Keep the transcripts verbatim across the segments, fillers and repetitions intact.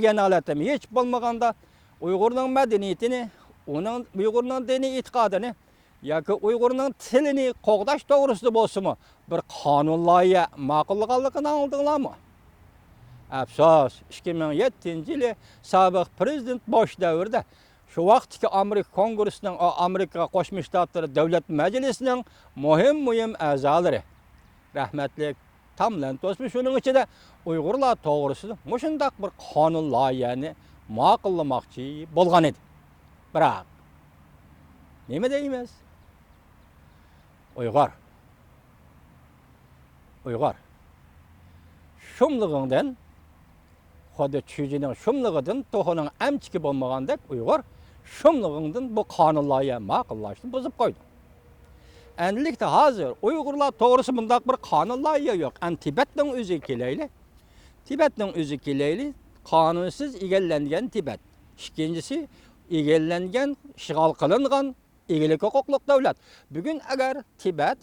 دېگەن ھالەتتىمۇ ھېچ بولمىغاندا ئۇيغۇرنىڭ مەدەنىيىتىنى، ئۇنىڭ، ئۇيغۇرنىڭ دىنىي ئېتىقادىنى ياكى ئۇيغۇرنىڭ تىلىنى قوغداش توغرىسىدا بولسىمۇ بىر قانۇن لايىھە ماقۇللىغانلىقىنى ئاڭلىدىڭلارمۇ؟ ئەپسۇس، ئىككى مىڭ يەتتىنچى يىلى سابىق پىرېزىدېنت بۇش دەۋرىدە شۇ ۋاقىتتىكى ئامېرىكا كونگرېسسىنىڭ، ئامېرىكا قوشما شتاتلىرى دۆلەت مەجلىسىنىڭ مۇھىم، مۇھىم ئەزالىرى، رەھمەتلىك تام لەنتوسمۇ شۇنىڭ ئىچىدە ئۇيغۇرلار توغرىسىدا مۇشۇنداق بىر قانۇن لايىھەنى ماقۇللىماقچى بولغان ئىدى. بىراق، نېمە دەيمىز؟ ئۇيغۇر. ئۇيغۇر. شۇملۇغۇڭدىن، خۇددى چۈجىنىڭ شۇملۇغىدىن توخۇنىڭ ئەمچىكى بولمىغاندەك، ئۇيغۇر شۇملۇغۇڭدىن بۇ قانۇن لايىھە ماقۇللاشنى بۇزۇپ قويدى. ئەنلىكتە ھازىر ئۇيغۇرلار توغرىسىدا بۇنداق بىر قانۇن لايىھە يوق. ئەن تىبەتنىڭ ئۆزىگە كېلەيلى. تىبەتنىڭ ئۆزىگە كېلەيلى. قانۇنسىز ئىگىلەنگەن تىبەت. ئىككىنچىسى، ئىگىلەنگەن، ئىشغال قىلىنغان ئىگىلىك ھوقۇقلۇق دۆلەت. بۈگۈن ئەگەر تىبەت،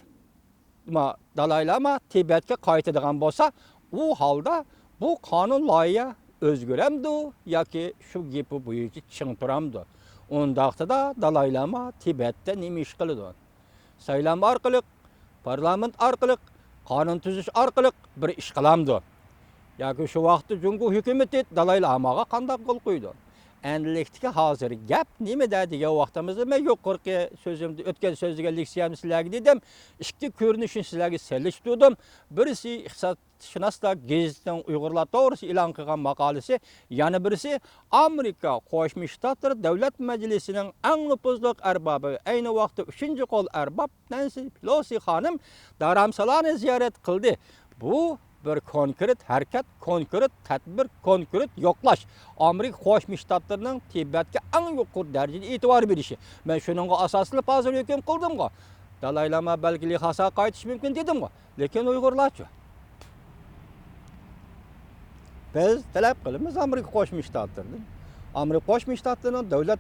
ما، دالاي لاما تىبەتكە قايتىدىغان بولسا، ئۇ ھالدا بۇ قانۇن لايىھە ئۆزگىرەمدۇ ياكى شۇ گېپى بويىچە چىڭ تۇرامدۇ؟ ئۇنداقتا دالاي لاما تىبەتتە نېمە ئىش قىلىدۇ؟ سايلام ئارقىلىق، پارلامېنت ئارقىلىق، قانۇن تۈزۈش ئارقىلىق بىر ئىش قىلامدۇ؟ ياكى شۇ ۋاقىتتا جۇڭگو ھۆكۈمىتى دالاي لاماغا قانداق قول قويىدۇ؟ ئەنلىكتىكى ھازىر گەپ نېمىدە دېگەن ۋاقتىمىزدا مەن يۇقىرىقى سۆزۈمدە، ئۆتكەن سۆزلىگەن لېكسىيەمدە سىلەرگە دېدىم، ئىككى كۆرۈنۈشنى سىلەرگە سېلىشىپ تۇردۇم. بىرسى ئىقتىسادشۇناسلار گېزىتىنىڭ ئۇيغۇرلار توغرىسىدا ئېلان قىلغان ماقالىسى، يەنە بىرسى ئامېرىكا قوشما شتاتلىرى دۆلەت مەجلىسىنىڭ ئەڭ نوپۇزلۇق ئەربابى، ئەينى ۋاقىتتا ئۈچىنچى قول ئەرباب نەنسى پېلوسى خانىم دارامسالانى زىيارەت قىلدى. بۇ بىر كونكرېت ھەرىكەت، كونكرېت تەدبىر، كونكرېت يوقلاش. ئامېرىكا قوشما شتاتلىرىنىڭ تىبەتكە ئەڭ يۇقىرى دەرىجىدە ئېتىبار بېرىشى. مەن شۇنىڭغا ئاساسلىنىپ ھازىر ھۆكۈم قىلدىمغۇ. دالاي لاما بەلكى لخاساغا قايتىشى مۇمكىن دېدىمغۇ. لېكىن ئۇيغۇرلارچۇ؟ بىز تەلەپ قىلىمىز ئامېرىكا قوشما شتاتلىرىدىن. ئامېرىكا قوشما شتاتلىرىنىڭ دۆلەت